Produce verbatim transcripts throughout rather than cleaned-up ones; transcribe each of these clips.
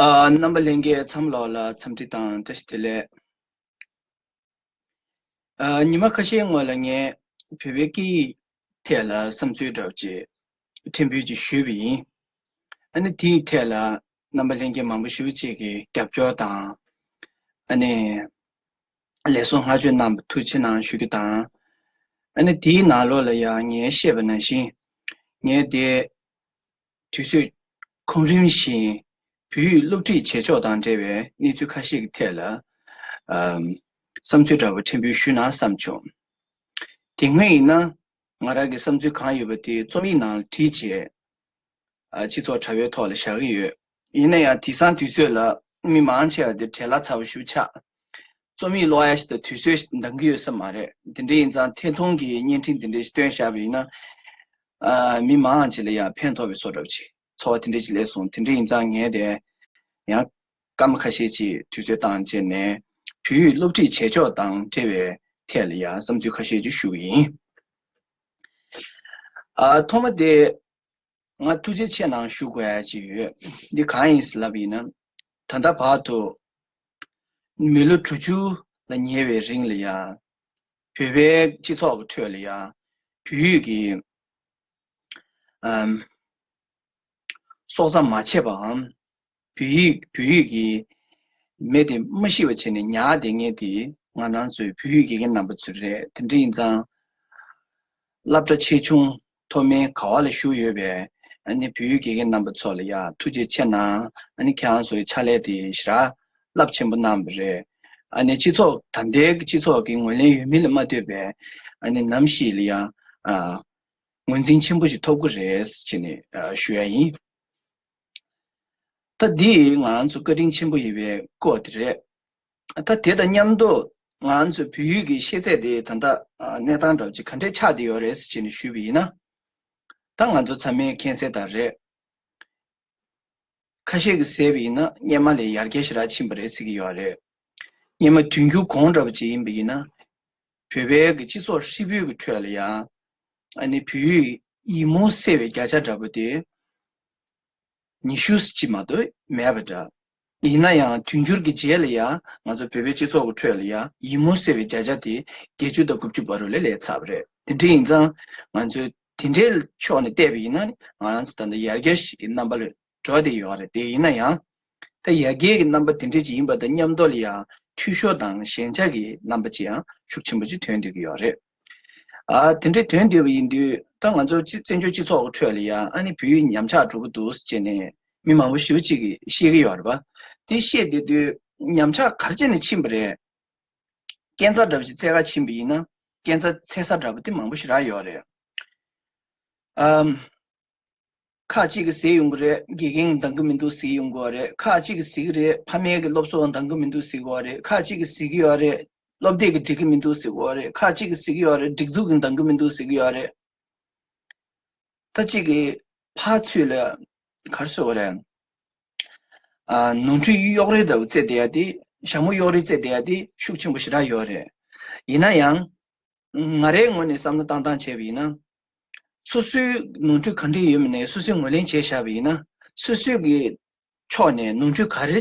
ཨ། རྣམ་པ་ལྷན་རྒྱས་ཚང་མ་ལོག་ལ་འཚམས་འདྲི་དང་བཀྲ་ཤིས་བདེ་ལེགས། ཨ། ཉི་མ་ཁ་ཤས་སྔོན་ལ་ངས་བོད་པའི་སྐད་ཡིག་ཐད་ལ་བསམ་ཚུལ་འདྲ་བོ་ཅིག་ཕྲན་བུ་ཅིག་ཞུས་པ་ཡིན། ཨ་ནི་དེའི་ཐད་ལ་རྣམ་པ་ལྷན་རྒྱས་མང་པོ་ཞེ་པོ་ཅིག་གིས་རྒྱབ་སྐྱོར་དང་། ཨ་ནི་ལེགས་སོ་བསྔགས་བརྗོད་གནང་བ་ཐུགས་རྗེ་ཆེ་གནང་ཞུ་རྒྱུ་དང་། ཨ་ནི་དེའི་ནང་ལོགས་ལ་ཡང་ངས་བཤད་པ་ནང་བཞིན། ངས་དེ་དུས་ཚོད་ཁོམ་རིམ་བཞིན་བོད་ཡིག་སློབ་ཁྲིད་བྱེད་ཕྱོགས་དང་འབྲེལ་བའི་གནས་ཚུལ་ཁ་ཤས་ཀྱི་ཐད་ལ། ཨམ། བསམ་ཚུལ་འདྲ་བོ་ཕྲན་བུ་ཞུས་ན་བསམ་བྱུང་། དེ་སྔོན་ཡིན་ན་ང་རང་གི་བསམ་ཚུལ་གང་ཡོད་པ་དེ་རྩོམ་ཡིག་ནང་བྲིས་བྱས། ཨ། སྤྱི་ཚོགས་དྲ་བའི་ཐོག་ལ་བཞག་གི་ཡོད། ཡིན་ན་ཡང་དེང་སང་དུས་ཚོད་ལ་མི་མང་ཆེ་བ་དེ་བྲེལ་བ་ཚ་པོ་ཞེ་པོ་ཆགས། རྩོམ་ཡིག་ཀློག་ཡ་ཞིག་དང་དུས་ཚོད་ཞིག་འདང་གི་ཡོད་ས་མ་རེད། དེ་འདྲ་ཡིན་ཙང་ཐད་གཏོང་གི་བརྙན་འཕྲིན་དེ་འདྲ་ཞིག་སྟོན་བཞག་པ་ཡིན་ན། ཨ། མི་མང་ཆེ་ལ་ཡང་ཕན་ཐོགས་པའི་བཟོ་འདྲ་ཅིག་ཚོར་བ་དེ་འདྲ་ཞིག་སླེབས་སོང་། དེ་འདྲ་ཡིན་ཙང་ངས་དེ་ཡང་སྐར་མ་ཁ་ཤས་ཅིག་དུས་ཚོད་བཏང་བྱས་ནས་བོད་ཡིག་སློབ་ཁྲིད་བྱེད་ཕྱོགས་དང་འབྲེལ་བའི་ཐད་ལ་ཡང་བསམ་ཚུལ་ཁ་ཤས་ཅིག་ཞུ་གི་ཡིན། ཨ། ཐོག་མ་དེ། ང་ཐུགས་རྗེ་ཆེ་གནང་ཞུ་དགོས་ཡ་ཅིག་ཡོད། འདི་གང་ཡིན་ཟེར་ལབ་ཡིན་ན། ད་ལྟ་བར་དུ་མི་ལོ་དྲུག་ཅུ་ལ་ཉེ་བའི་རིང་ལ་ཡ། བོད་པའི་སྤྱི་ཚོགས་ཀྱི་ཁྲོད་ལ་ཡ། བོད་ཡིག་གི། ཨམ། སྲོག་རྩ་མ་ཆད་པའམ། བོད་ཡིག་བོད་ཡིག་གི་མེ་དེ་མ་ཤི་བ་བྱས་ནས་ཉར་བསྡད་མཁན་དེ་ང་རང་ཚོའི་བོད་ཡིག་དགེ་རྒན་རྣམ་པ་ཚོ་རེད། དེ་འདྲ་ཡིན་ཙང་། སློབ་གྲྭ་ཆེ་ཆུང་མཐོ་དམན་ག་བ་ལ་བཞུགས་ཡོད་པའི་ཨ་ནི་བོད་ཡིག་དགེ་རྒན་རྣམ་པ་ཚོ་ལ་ཡ་ཐུགས་རྗེ་ཆེ་གནང་། ཨ་ནི་ཁྱེད་རང་ཚོའི་ཕྱག་ལས་དེ་ཞེ་དྲག་རླབས་ཆེན་པོ་གནང་བ་རེད། ཨ་ནི་སྤྱི་ཚོགས་ད་ལྟའི་སྤྱི་ཚོགས་ཀྱི་ངོས་ལེན་ཡོད་མིན་ལ་མ་ལྟོས་པའི་ཨ་ནི་ནམ་ཞིག་ལ་ཡ། ཨ། ངོས་འཛིན་ཆེན་པོ་ཞིག་ཐོབ་ཀྱི་རེད་ཅེས་ནས་ཞུ་ཡ་ཡིན། ད་འདི་ང་རང་ཚོ་བཀའ་དྲིན་ཆེན་པོ་ཡིན་པའི་སྐོར་དེ་རེད། ད་དེ་དང་མཉམ་དུ་ང་རང་ཚོའི་བོད་ཡིག་གི་ཤེས་ཚད་དེ་ད་ལྟ་གནས་སྟངས་འདྲ་བ་ཅིག་ག་འདྲས་ཆགས་བསྡད་ཡོད་རེད་ཅེས་ནས་ཞུས་པ་ཡིན་ན། ད་ང་ཚོ་ཚང་མས་མཁྱེན་གསལ་ལྟར་རེད། ཁ་ཤས་ཀྱིས་ཟེར་བ་ཡིན་ན་སྔོན་མ་ལས་ཡར་རྒྱས་ཞེ་དྲག་ཕྱིན་པ་རེད་ཟེར་གྱི་ཡོད་རེད། སྔོན་མ་དུས་འགྱུར་གོང་འདྲ་བ་ཅིག་ཡིན་པ་ཡིན་ན། བོད་པའི་གི་སྤྱི་ཚོགས་ཧྲིལ་པོའི་གི་ཁྲོད་ལ་ཡང་། ཨ་ནི་བོད་ཡིག་ཡིག་རྨོངས་སེལ་བའི་བརྒྱ་ཆ་འདྲ་པོ་དེ། ཉི་ཤུ་ཅིག་མ་གཏོགས་མེད་པ་འདྲ། ཡིན་ན་ཡང་དུས་འགྱུར་གྱི་རྗེས་ལ་ཡང་ང་ཚོ་བོད་པའི་སྤྱི་ཚོགས་ཀྱི་ཁྲོད་ལ་ཡང་ཡིག་རྨོངས་སེལ་བའི་བརྒྱ་ཆ་དེ་བརྒྱད་ཅུ་དང་དགུ་བཅུ་བར་དུ་ལ་སླེབས་ཚར་བ་རེད། དེ་འདྲ་ཡིན་ཙང་ང་ཚོས་དེ་འདྲའི་ཕྱོགས་ནས་བལྟས་པ་ཡིན་ན་ང་རང་ཚོ་ད་ལྟ་ཡར་རྒྱས་ཤིག་གི་རྣམ་པ་ལ་འགྲོ་བསྡད་ཡོད་རེད། དེ་ཡིན་ན་ཡང་། ད་ཡར་རྒྱས་ཀྱི་རྣམ་པ་དེ་འདྲ་ཅིག་ཡིན་པ་དང་མཉམ་དུ་ལ་ཡང་འཐུས་ཤོར་དང་ཞན་ཆ་གི་རྣམ་པ་ཅིག་ཡང་ཤུགས་ཆེན་པོ་ཅིག་ཐོན་བསྡད་ཀྱི་ཡོད་རེད། ཨ། དེ་འདྲ་ཐོན་བསྡད་པ་ཡིན་དུས་ད་ང་ཚོ་སྤྱི་བཙན་བྱོལ་སྤྱི་ཚོགས་ཀྱི་ཁྲོད་ལ་ཡང་ཨ་ནི་བོད་ཡིག་ཉམས་ཆག་འགྲོ་གི་འདུག་ཟེར་བྱས་ནས་མི་མང་པོ་ཞེ་པོ་ཅིག་གིས་བཤད་ཀྱི་ཡོད་རེད་པ། དེ་བཤད་བསྡད་དུས་ཉམས་ཆག་ག་རེ་བྱས་ནས་ཕྱིན་པ་རེད། སྐས་འཛེག་འདྲ་པོ་ཅིག་འཛེག་ག་ཕྱིན་པ་ཡིན་ན་སྐས་འཛེག་འཛེག་ས་འདྲ་པོ་དེ་མང་པོ་ཞེ་དྲག་ཡོད་རེད། ཨམ། ཁག་ཅིག་གིས་ཟེར་ཡོང་གི་རེད། དགེ་རྒན་འདང་གི་མི་འདུག་ཟེར་ཡོང་གི་ཡོད་རེད། ཁག་ཅིག་གིས་ཟེར་གི་རེད། ཕ་མའི་གི་སློབ་གསོ་འདང་གི་མི་འདུག་ཟེར་གི་ཡོད་རེད། ཁག་ཅིག་གིས་ཟེར་གི་ཡོད་རེད། སློབ་དེབ་ཀྱིས་འགྲིག་གི་མི་འདུག་ཟེར་གི་ཡོད་རེད། ཁག་ཅིག་གིས་ཟེར་གི་ཡོད་རེད། སྒྲིག་འཛུགས་ཀྱིས་འདང་གི་མི་འདུག་ཟེར་གི་ཡོད་རེད། ད་ཅིག་གིས་ཕར་ཚུར་ལ་ག་རེ་ཟེར་དགོས་རེད། ཨ། ནོར་འཁྲུལ་གཡོག་རེས་འདྲ་བོ་རྩེ་བསྡད་ཡ་དེ། ཞྭ་མོ་གཡོག་རེས་རྩེ་བསྡད་ཡ་དེ་ཤུགས་ཆེན་པོ་ཞེ་དྲག་ཡོད་རེད། ཡིན་ན་ཡང་། ང་རའི་ངོས་ནས་བསམ་བློ་བཏང་སྟངས་བྱས་པ་ཡིན་ན། སོ་སོའི་ནོར་འཁྲུལ་ག་འདྲ་ཡོད་མེད་ནས་སོ་སོས་ངོས་ལེན་བྱས་བཞག་པ་ཡིན་ན། སོ་སོའི་གི་ཕྱོགས་ནས་ནོར་འཁྲུལ་ག་རེ་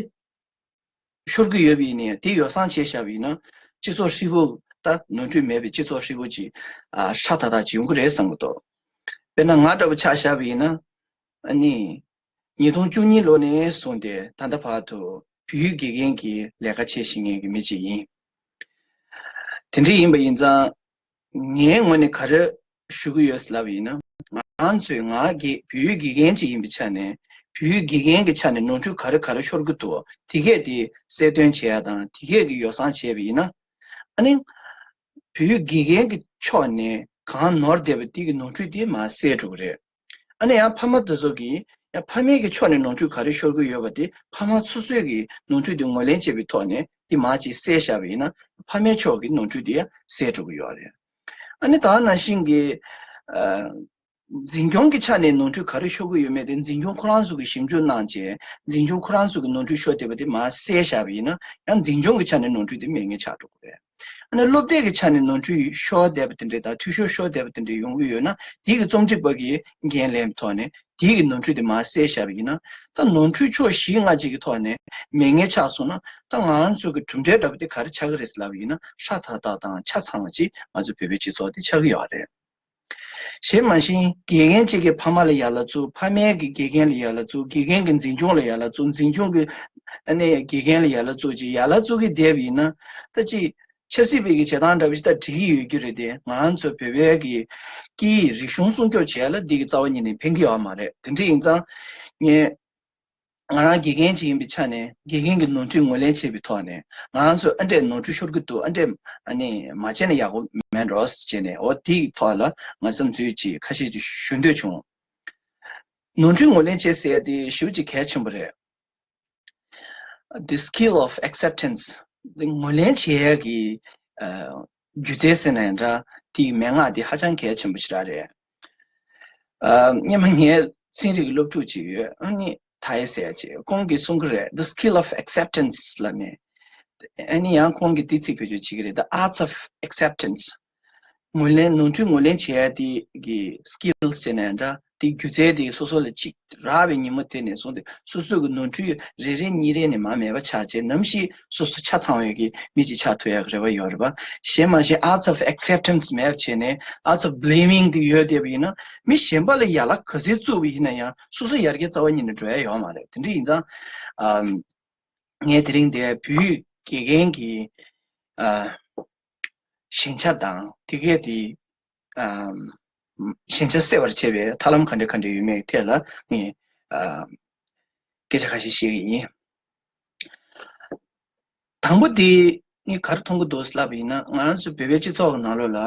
ཤོར་གི་ཡོད་པ་ཡིན་ནའི་དེ་ཡོ་བསྲང་བྱས་བཞག་པ་ཡིན་ན། སྤྱི་ཚོགས་ཧྲིལ་པོ། ད་ནོར་འཁྲུལ་མེད་པའི་སྤྱི་ཚོགས་ཧྲིལ་པོ་ཅིག་ཨ། ཧྲ་ཐག་ཐག་ཅིག་ཡོང་གི་རེད་བསམ་གི་འདུག་དཔེར་ན་ང་འདྲ་བོ་ཆ་བཞག་པ་ཡིན་ན། ཨ་ནི། ཉིས་སྟོང་བཅུ་གཉིས་ལོ་ནས་བཟུང་སྟེ་ད་ལྟ་བར་དུ་བོད་ཡིག་དགེ་རྒན་གྱི་ལས་ཀ་བྱེད་བཞིན་མཁན་གྱི་མི་ཅིག་ཡིན། དེ་འདྲ་ཡིན་པ་ཡིན་ཙང་། ངའི་ངོས་ནས་ག་རེ་ཞུ་གི་ཡོད་ཟེར་ལབ་པ་ཡིན་ན། ང་ཚོས་ང་གི་བོད་ཡིག་དགེ་རྒན་ཅིག་ཡིན་པའི་ཆ་ནས། བོད་ཡིག་དགེ་རྒན་གྱི་ཆ་ནས་ནོར་འཁྲུལ་ག་རེ་ག་རེ་ཤོར་གི་འདུག་དེ་གས་དེ་གསལ་སྟོན་བྱེད་ཡ་དང་དེ་གས་ཀྱི་ཡོ་བསྲང་བྱས་པ་ཡིན་ན། ཨ་ནི། བོད་ཡིག་དགེ་རྒན་གྱི་ཕྱོགས་ནས་གང་ནོར་བསྡད་པ་དེ་གི་ནོར་འཁྲུལ་དེ་མར་སེལ་འགྲོ་གི་རེད། ཨ་ནི་ཡང་ཕ་མ་དེ་ཚོ་གིས་ཡང་ཕ་མའི་གི་ཕྱོགས་ནས་ནོར་འཁྲུལ་ག་རེ་ཤོར་གི་ཡོད་པ་དེ་ཕ་མ་སོ་སོའི་གི་ནོར་འཁྲུལ་དེ་ངོས་ལེན་བྱས་པའི་ཐོག་ནས་དེ་མར་ཅིག་སེལ་བཞག་པ་ཡིན་ན་ཕ་མའི་ཕྱོགས་ཀྱི་ནོར་འཁྲུལ་དེ་ཡང་སེལ་འགྲོ་གི་ཡོད་རེད། ཨ་ནི་ད་ག་ནང་བཞིན་གྱི། ཨ། འཛིན་སྐྱོང་གི་ཆ་ནས་ནོར་འཁྲུལ་ག་རེ་ཤོར་གི་ཡོད་མེད་དེ་འཛིན་སྐྱོང་ཁོ་རང་ཚོ་གིས་ཞིབ་འཇུག་གནང་བྱས་འཛིན་སྐྱོང་ཁོ་རང་ཚོ་གིས་ནོར་འཁྲུལ་ཤོར་བསྡད་པ་དེ་མར་བསལ་བཞག་པ་ཡིན་ན་ཡང་འཛིན་སྐྱོང་གི་ཆ་ནས་ནོར་འཁྲུལ་དེ་མེད་མཁན་ཆགས་འགྲོ་གི་རེད། ཨ་ནི་སློབ་དེབ་ཀྱི་ཆ་ནས་ནོར་འཁྲུལ་ཤོར་བསྡད་པ་དེ་འདྲས་དང་འཐུས་ཤོར་ཤོར་བསྡད་པ་དེ་འདྲས་ཡོང་གི་ཡོད་ན་དེ་གི་རྩོམ་སྒྲིག་པ་གིས་འགན་ལེན་པའི་ཐོག་ནས་དེ་གི་ནོར་འཁྲུལ་དེ་མར་བསལ་བཞག་པ་ཡིན་ན་ད་ནོར་འཁྲུལ་ཕྱོགས་བཞི་ལྔ་གཅིག་གི་ཐོག་ནས་མེད་མཁན་ཆགས་སོང་ན་ད་ང་རང་ཚོ་གི་གྲུབ་འབྲས་འདྲ་པོ་དེ་ག་རེ་ཆགས་ཀྱི་རེད་ཟེར་ལབ་པ་ཡིན་ན་ཧྲ་ཐག་ཐག་དང་ཆ་ཚང་བ་ཅིག་ང་ཚོ་བོད་པའི་སྤྱི་ཚོགས་དེ་ཆགས་ཀྱི་ཡོད་རེད། གཞན་མ་གཞན་དགེ་རྒན་གཅིག་གིས་ཕ་མ་ལ་ཡ་ལ་བཙུགས། ཕ་མས་ཀྱིས་དགེ་རྒན་ལ་ཡ་ལ་བཙུགས། དགེ་རྒན་གྱིས་འཛིན་སྐྱོང་ལ་ཡ་ལ་བཙུགས། འཛིན་སྐྱོང་གིས་ཨ་ནི་དགེ་རྒན་ལ་ཡ་ལ་བཙུགས་ཅིག་ཡ་ལ་བཙུགས་ཀྱི་བསྡད་པ་ཡིན་ན་ད་ཅིག་ཆབ་སྲིད་པའི་གི་བྱེད་སྟངས་འདྲ་པོ་ཞིག་ད་འགྲིག་གི་ཡོད་ཀྱི་རེད་དེ་ང་རང་ཚོ་བོད་པའི་གི་སྐད་ཡིག་རིག་གཞུང་སྲུང་སྐྱོབ་བྱེད་ཡ་ལ་འདི་གི་རྩ་བ་ཉིད་ནས་ཕན་གྱི་ཡོད་མ་རེད། དེ་འདྲ་ཡིན་ཙང་ངས། ང་རང་དགེ་རྒན་ཅིག་ཡིན་པའི་ཆ་ནས་དགེ་རྒན་གྱི་ནོར་འཁྲུལ་ངོས་ལེན་བྱེད་པའི་ཐོག་ནས་ང་རང་ཚོས་ཨ་འདྲས་ནོར་འཁྲུལ་ཤོར་གྱི་འདུག་ཨ་འདྲས་ཨ་ནི་མ་བྱས་ན་ཡག་པོ་མེད་འགྲོ་ཟེར་བྱས་ནས་འོ་དེའི་ཐོག་ལ་ང་བསམ་ཚུལ་ཅིག་ཁ་ཤས་ཅིག་ཞུ་འདོད་བྱུང་། ནོར་འཁྲུལ་ངོས་ལེན་བྱེད་ཟེར་ཡ་དེ་ཞེ་པོ་ཅིག་གལ་ཆེན་པོ་རེད། The skill of acceptance. འདི་ངོས་ལེན་བྱེད་ཡ་གི་ཨ་སྒྱུ་རྩལ་ཟེར་ན་ཡང་འདྲ་དེའི་མན་ངག་དེ་ཧ་ཅང་གལ་ཆེན་པོ་ཞིག་རང་རེད། ཨ་སྔོན་མ་ངའི་ཚན་རིག་གི་སློབ་ཕྲུག་ཅིག་ཡོད། ཨ་ནི་ཐའེ་ཟེར་ཡ་ཅིག་ཁོང་གིས་གསུང་གི་རེད། The skill of acceptance ལབ་ནས། ཨ་ནི་ཡང་ཁོང་གིས་འདི་ཚིག་བེད་སྤྱོད་བྱེད་ཀྱི་རེད། The arts of acceptance. ངོས་ལེན་ནོར་འཁྲུལ་ངོས་ལེན་བྱེད་ཡ་དེ་གི་skill ཟེར་ན་ཡང་འདྲ་དེ་སྒྱུ་རྩལ་དེ་སོ་སོ་ལ་ཅིག་རག་པའི་ཉིན་མོ་དེ་ནས་བཟུང་སྟེ་སོ་སོ་གི་ནོར་འཁྲུལ་རེ་རེ་གཉིས་རེ་ནས་མར་མེད་པ་ཆགས་བྱས་ནམ་ཞིག་སོ་སོ་ཆ་ཚང་བའི་གི་མི་ཅིག་ཆགས་ཐུབ་ཡ་གི་རེ་བ་ཡོད་རེད་པ། གཞན་མ་གཞན་arts of acceptance མེད་པ་བྱས་ནས་arts of blaming དེ་ཡོད་བསྡད་པ་ཡིན་ན་མི་གཞན་པ་ལ་ཡ་ལ་ག་ཚོད་བཙུགས་པ་ཡིན་ན་ཡང་སོ་སོ་ཡར་རྒྱས་རྩ་བ་ཉིད་ནས་འགྲོ་ཡ་ཡོད་མ་རེད། དེ་འདྲ་ཡིན་ཙང་ཨམ། ངས་དེ་རིང་འདིར་བོད་ཡིག་དགེ་རྒན་གྱི་ཨ་ཞན་ཆ་དང་དེ་གས་དེ་ཨ་ཞན་ཆ་སེལ་བར་བྱེད་པའི་ཐབས་ལམ་ག་འདྲ་ག་འདྲ་ཡོད་མེད་ཐད་ལ་ངས་ཨ་སྐད་ཆ་ཁ་ཤས་བཤད་ཀྱི་ཡིན། དང་པོ་དེ་ངས་ག་རེ་མཐོང་གི་འདུག་ཟེར་ལབ་པ་ཡིན་ན་ང་རང་ཚོ་བོད་པའི་སྤྱི་ཚོགས་ཀྱི་ནང་ལོགས་ལ་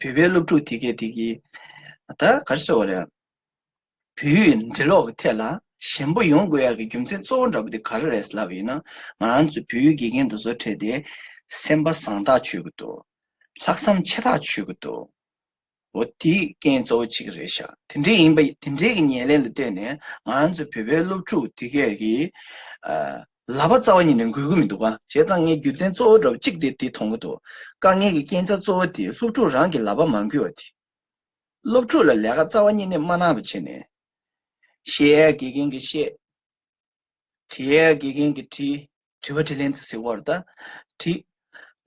བོད་པའི་སློབ་ཕྲུག་དེ་གས་དེ་གིས་ད་ག་རེ་ཟེར་བ་རེད། བོད་ཡིག་འབྲི་ཀློག་གི་ཐད་ལ་ཞན་པོ་ཡོང་དགོས་ཡག་གི་རྒྱུ་མཚན་གཙོ་བོ་འདྲ་པོ་དེ་ག་རེ་རེད་ལབ་ཡིན་ན་ང་རང་ཚོ་བོད་ཡིག་དགེ་རྒན་དེ་ཚོ་ཁྲིད་དེ་སེམས་པ་བཟང་ཐག་ཆོད་ཀྱི་འདུག་ལྷག་བསམ་ཆེ་ཐག་ཆོད་ཀྱི་འདུག་འོ་དེ་རྐྱེན་གཙོ་བོ་གཅིག་རེད་ཤག་དེ་འདྲའི་ཡིན་པ་དེ་འདྲའི་གི་ཉེར་ལེན་ལ་བལྟས་ནས་ང་རང་ཚོ་བོད་པའི་སློབ་ཕྲུག་དེ་གས་ཀྱི་ལབ་པ་རྩ་བ་ཉིད་ནས་འགུལ་གི་མི་འདུག་ག་བྱས་ཙང་ངས་རྒྱུ་མཚན་གཙོ་བོ་འདྲ་པོ་གཅིག་དེ་དེ་མཐོང་གི་འདུག་དཀའ་ངལ་གྱི་རྐྱེན་རྩ་གཙོ་བོ་དེ་སློབ་ཕྲུག་རང་གིས་ལབ་པ་མ་འགུལ་བ་དེ། སློབ་ཕྲུག་ལ་ལས་ཀ་རྩ་བ་ཉིད་ནས་མ་གནང་བ་བྱས་ནས། བཤད་ཡས་དགེ་རྒན་གྱིས་བཤད། དྲི་ཡས་དགེ་རྒན་གྱིས་དྲི། དྲི་བ་དྲིས་ལན་དེ་ཟེར་བར་ད། དྲི།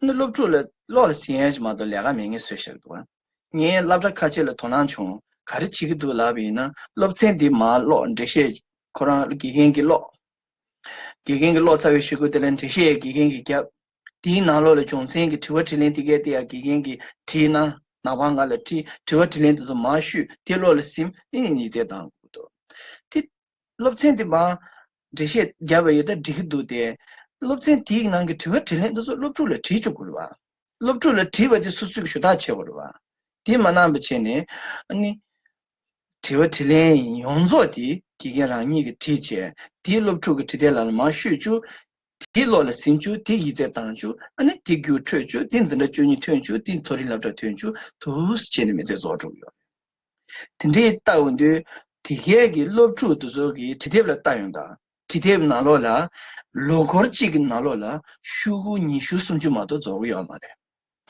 ནི་སློབ་ཕྲུག་ལ་བློ་ལ་ཟིན་ཡས་ཅིག་མ་གཏོགས་ལས་ཀ་མེད་ངེས་བཟོས་བཞག་འདུག་ངས་སློབ་གྲྭ་ཁ་ཤས་ལ་དོ་སྣང་བྱུང་ག་རེ་བྱེད་ཀྱི་འདུག་ལབ་པ་ཡིན་ན་སློབ་ཚན་འདི་མར་ཀློག་འགྲེལ་བཤད་ཁོ་རང་དགེ་རྒན་གྱིས་ཀློག་དགེ་རྒན་གྱིས་ཀློག་ཚར་བའི་གཞུག་གུ་དེ་ལ་འགྲེལ་བཤད་དགེ་རྒན་གྱིས་བརྒྱབ། དེའི་ནང་ལོགས་ལ་སྦྱོང་ཚན་གྱི་དྲི་བ་དྲིས་ལན་དེ་གས་དེ་ཡང་དགེ་རྒན་གྱིས་དྲིས་ན་ནག་པང་ང་ལ་དྲིས་དྲི་བ་དྲིས་ལན་དེ་ཚོ་མར་བཤུས་དེ་བློ་ལ་ཟིན་དེ་ནས་ཉིས་བརྩེགས་བཏང་དགོས་འདུག་དེ་སློབ་ཚན་དེ་མར་འགྲེལ་བཤད་བརྒྱབ་པ་ཡོད་ད་འགྲིག་གི་འདུག་སྟེ། སློབ་ཚན་དེའི་ནང་གི་དྲི་བ་དྲིས་ལན་དེ་ཚོ་སློབ་ཕྲུག་ལ་དྲིས་བཅུག་དགོས་རེད་བ། སློབ་ཕྲུག་ལ་དྲིས་པ་དེ་སོ་སོས་ཞུ་དག་བྱེད་དགོས་རེད་བ། དེ་མ་གནང་བ་བྱས་ནས་ཨ་ནི། དྲི་བ་དྲིས་ལན་ཡོངས་རྫོགས་དེ་དགེ་རྒན་རང་ཉིད་ཀྱིས་དྲིས་བྱས་དེ་སློབ་ཕྲུག་གི་དྲི་དེབ་ལ་མར་བཤུས་བཅུག་དེ་བློ་ལ་ཟིན་བཅུག་དེ་ཡིག་ཚད་བཏང་བཅུག་ཨ་ནི་དེ་རྒྱུགས་འཕྲོད་བཅུག་དེ་འཛིན་གྲྭ་བཅུ་གཉིས་ཐོན་བཅུག་དེ་མཐོ་རིམ་སློབ་གྲྭ་ཐོན་བཅུག་དུས་བྱས་ནས་མི་ཚེ་རྫོགས་འགྲོ་གི་ཡོད། དེ་འདྲའི་ལྟ་འོང་དུས་དེ་གས་ཀྱི་སློབ་ཕྲུག་དེ་ཚོ་གི་དྲི་དེབ་ལ་ལྟ་ཡོང་དང་དྲི་དེབ་ནང་ལོགས་ལ་ལོ་འཁོར་གཅིག་གི་ནང་ལོགས་ལ་ཤོག་གུ་ཉི་ཤུ་སུམ་ཅུ་མ་གཏོགས་རྫོགས་གི་ཡོད་མ་རེད།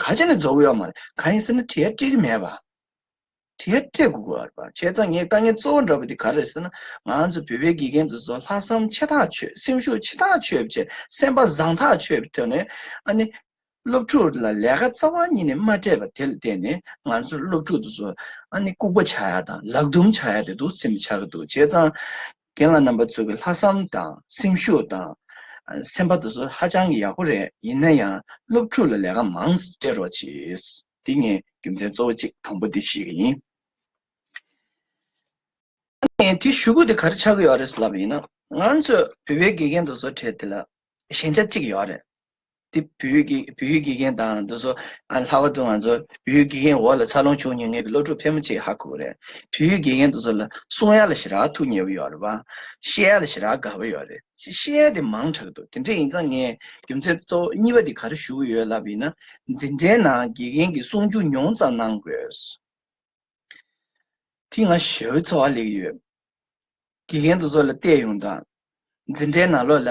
ག་ཅི་ནས་རྫོགས་གི་ཡོད་མ་རེད། གང་ཡིན་ཟེར་ན་དྲི་ཡ་སྤྲད་གི་མེད་པ། དྲི་ཡ་སྤྲད་དགོས་ཀྱི་ཡོད་རེད་པ། བྱས་ཙང་ངའི་དཀའ་ངལ་གཙོ་བོ་འདྲ་པོ་དེ་ག་རེ་རེད་ཟེར་ན་ང་ཚོ་བོད་པའི་དགེ་རྒན་དེ་ཚོ་ལྷག་བསམ་ཆེ་ཐག་ཆོད་སེམས་ཤུགས་ཆེ་ཐག་ཆོད་བྱས་སེམས་པ་བཟང་ཐག་ཆོད་པའི་ཐོག་ནས་ཨ་ནི། སློབ་ཕྲུག་ལ་ལས་ཀ་རྩ་བ་ཉིད་ནས་མ་སྤྲད་པ་དེ་ལ་བརྟེན་ནས་ང་ཚོ་སློབ་ཕྲུག་དེ་ཚོ་ཨ་ནི་ལྐུགས་པ་ཆགས་ཡ་དང་ལག་རྡུམ་ཆགས་ཡ་དེ་འདུག་སེམས་ཆགས་ཀྱི་འདུག་བྱས་ཙང་རྒན་ལགས་རྣམ་པ་ཚོ་གི་ལྷག་བསམ་དང་སེམས་ཤུགས་དང་སེམས་པ་དེ་ཚོ་ཧ་ཅང་གི་ཡག་པོ་རེད། ཡིན་ན་ཡང་སློབ་ཕྲུག་ལ་ལས་ཀ་མང་ཙམ་སྤྲད་རོགས་གྱིས། འདི་ངས་རྒྱུ་མཚན་གཙོ་བོ་གཅིག་དང་པོ་འདི་ཞུ་གི་ཡིན། ཨ་ནི་དེ་ཞུ་དགོས་དེ་ག་རེ་ཆགས་ཀྱི་ཡོད་རེད་ལབ་པ་ཡིན་ན་ང་ཚོ་བོད་པའི་དགེ་རྒན་དེ་ཚོ་གྲས་དེ་ལ་ཞན་ཆ་གཅིག་ཡོད་རེད། དེ་བོད་ཡིག་གི་བོད་ཡིག་དགེ་རྒན་དང་དེ་ཚོ་ཨ་ལྷག་པར་དུ་ང་ཚོ་བོད་ཡིག་དགེ་རྒན་འོག་ལ་འཚར་ལོངས་བྱུང་མྱོང་མཁན་གྱི་སློབ་ཕྲུག་ཕལ་མོ་ཆེས་ཧ་གོ་གི་རེད། བོད་ཡིག་དགེ་རྒན་དེ་ཚོ་ལ་གསུང་ཡ་ལ་ཞེ་དྲག་ཐུགས་མཉེས་པོ་ཡོད་རེད་པ། བཤད་ཡ་ལ་ཞེ་དྲག་དགའ་པོ་ཡོད་རེད། བཤད་ཡ་དེ་མང་དྲགས་འདུག་དེ་འདྲ་ཡིན་ཙང་ངས་རྒྱུ་མཚན་གཙོ་བོ་གཉིས་པ་དེ་ག་རེ་ཞུ་གི་ཡོད་ལབ་ཡིན་ན་འཛིན་གྲྭའི་ནང་དགེ་རྒན་གྱིས་གསུང་ཆོས་ཉུང་ཙམ་གནང་དགོས། དེ་ང་ཞེ་པོ་ཚོར་བ་སླེབས་ཀྱི་ཡོད། དགེ་རྒན་དེ་ཚོ་ལ་བལྟས་ཡོང་དང་། འཛིན་གྲྭའི་ནང་ལོགས་ལ་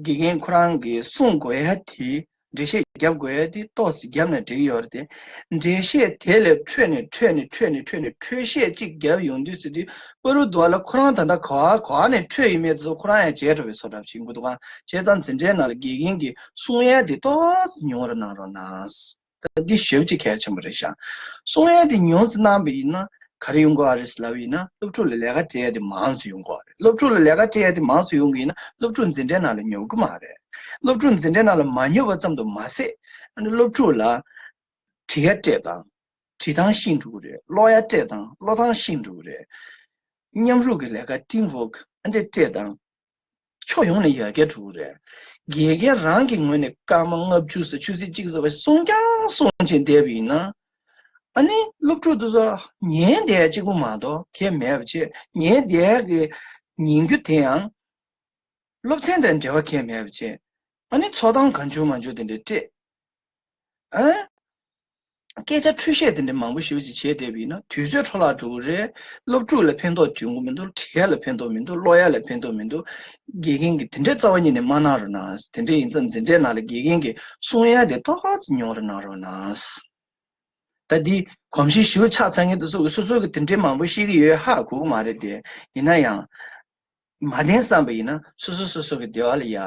དགེ་རྒན་ཁོ་རང་གིས་གསུང་དགོས་ཡ་དེ། འགྲེལ་བཤད་རྒྱབ་དགོས་ཡ་དེ་ཏོག་ཙམ་རྒྱབ་ནས་འགྲིག་ཡོད་རེད་དེ། འགྲེལ་བཤད་དེ་ལས་འཕྲོས་ནས་འཕྲོས་ནས་འཕྲོས་ནས་འཕྲོས་བཤད་ཅིག་རྒྱབ་ཡོང་དུས་ཟེར་དུས། པ་རུ་དུ་བ་ལ་ཁོ་རང་ད་ལྟ་ག་བ་ག་བ་ནས་འཕྲོས་ཡོད་མེད་དེ་ཚོ་ཁོ་རང་ཡང་བརྗེད་འགྲོ་བའི་བཟོ་འདྲ་ཞིག་འདུག་ག་བྱས་ཙང་འཛིན་གྲྭའི་ནང་ལ་དགེ་རྒན་གྱིས་གསུང་ཡ་དེ་ཏོག་ཙམ་ཉུང་རུ་གནང་རོགས་གནང་། ད་འདི་ཞེ་པོ་ཅིག་གལ་ཆེན་པོ་རེད་ཤག་གསུང་ཡ་དེ་ཉུང་ཙམ་གནང་པ་ཡིན་ན་ག་རེ་ཡོང་གི་ཡོད་རེད་ཟེར་ལབ་པ་ཡིན་ན། སློབ་ཕྲུག་ལ་ལས་ཀ་སྤྲད་ཡ་དེ་མང་ཙམ་ཡོང་གི་ཡོད་རེད། སློབ་ཕྲུག་ལ་ལས་ཀ་སྤྲད་ཡ་དེ་མང་ཙམ་ཡོང་གི་ཡིན་ན། སློབ་ཕྲུག་འཛིན་གྲྭའི་ནང་ལ་ཉོབ་གི་མ་རེད། སློབ་ཕྲུག་འཛིན་གྲྭའི་ནང་ལ་མ་ཉོབ་པ་ཙམ་དུ་མ་ཟད། ཨ་ནི་སློབ་ཕྲུག་ལ་བྲིས་ཡ་སྤྲད་དང་། བྲིས་སྟངས་ཤེས་འགྲོ་གི་རེད། ཀློག་ཡ་སྤྲད་དང་། ཀློག་སྟངས་ཤེས་འགྲོ་གི་རེད། མཉམ་རུབ་ཀྱི་ལས་ཀ་team work ཨ་འདྲ་སྤྲད་དང་། ཕྱོགས་ཡོངས་ནས་ཡར་རྒྱས་འགྲོ་གི་རེད། དགེ་རྒན་རང་གི་ངོས་ནས་སྐར་མ་ལྔ་བཅུ་ཙམ་ཆུ་ཚོད་གཅིག་ཙམ་བ་གསུང་ཀྱང་གསུང་བྱས་བསྡད་པ་ཡིན་ན། ཨ་ནི་སློབ་ཕྲུག་དེ་ཚོ་ཉན་བསྡད་ཡ་གཅིག་པུ་མ་གཏོགས་གང་ཡང་མེད་པ་བྱས། ཉན་བསྡད་ཡ་གི་ཉན་རྒྱུ་དེ་ཡང་སློབ་ཚན་དང་འབྲེལ་བ་གང་ཡང་མེད་པ་བྱས། ཨ་ནི་འཚོ་སྟངས་གང་བྱུང་མང་བྱུང་དེ་འདྲ་སྤྲད། ཨ། སྐད་ཆ་འཁྲུལ་བཤད་དེ་འདྲ་མང་པོ་ཞེ་པོ་ཅིག་བྱས་བསྡད་པ་ཡིན་ན་དུས་ཚོད་འཕྲོ་བརླག་འགྲོ་གི་རེད། སློབ་ཕྲུག་ལ་ཕན་ཐོགས་ཡོང་གི་མི་འདུག་བྲིས་ཡ་ལ་ཕན་ཐོགས་མི་འདུག་ཀློག་ཡ་ལ་ཕན་ཐོགས་མི་འདུག་དགེ་རྒན་གྱིས་དེ་འདྲའི་རྩ་བ་ཉིད་ནས་མ་གནང་རོགས་གནང་། དེ་འདྲ་ཡིན་ཙང་འཛིན་གྲྭའི་ནང་ལ་དགེ་རྒན་གྱིས་གསུང་ཡ་དེ་ཏོག་ཙམ་ཉུང་རུ་གནང་རོགས་གནང་། ད་འདི་གོམས་གཤིས་ཞེ་པོ་ཆགས་ཚར་མཁན་དེ་ཚོ་གིས་སོ་སོ་གིས་དེ་འདྲའི་མང་པོ་ཤེས་ཀྱི་ཡོད་ཧ་གོ་གི་མ་རེད་དེ། ཡིན་ན་ཡང་། མ་བདེན་བསམ་པ་ཡིན་ན་སོ་སོ་སོ་སོ་གི་སྡེ་བ་ལ་ཡ་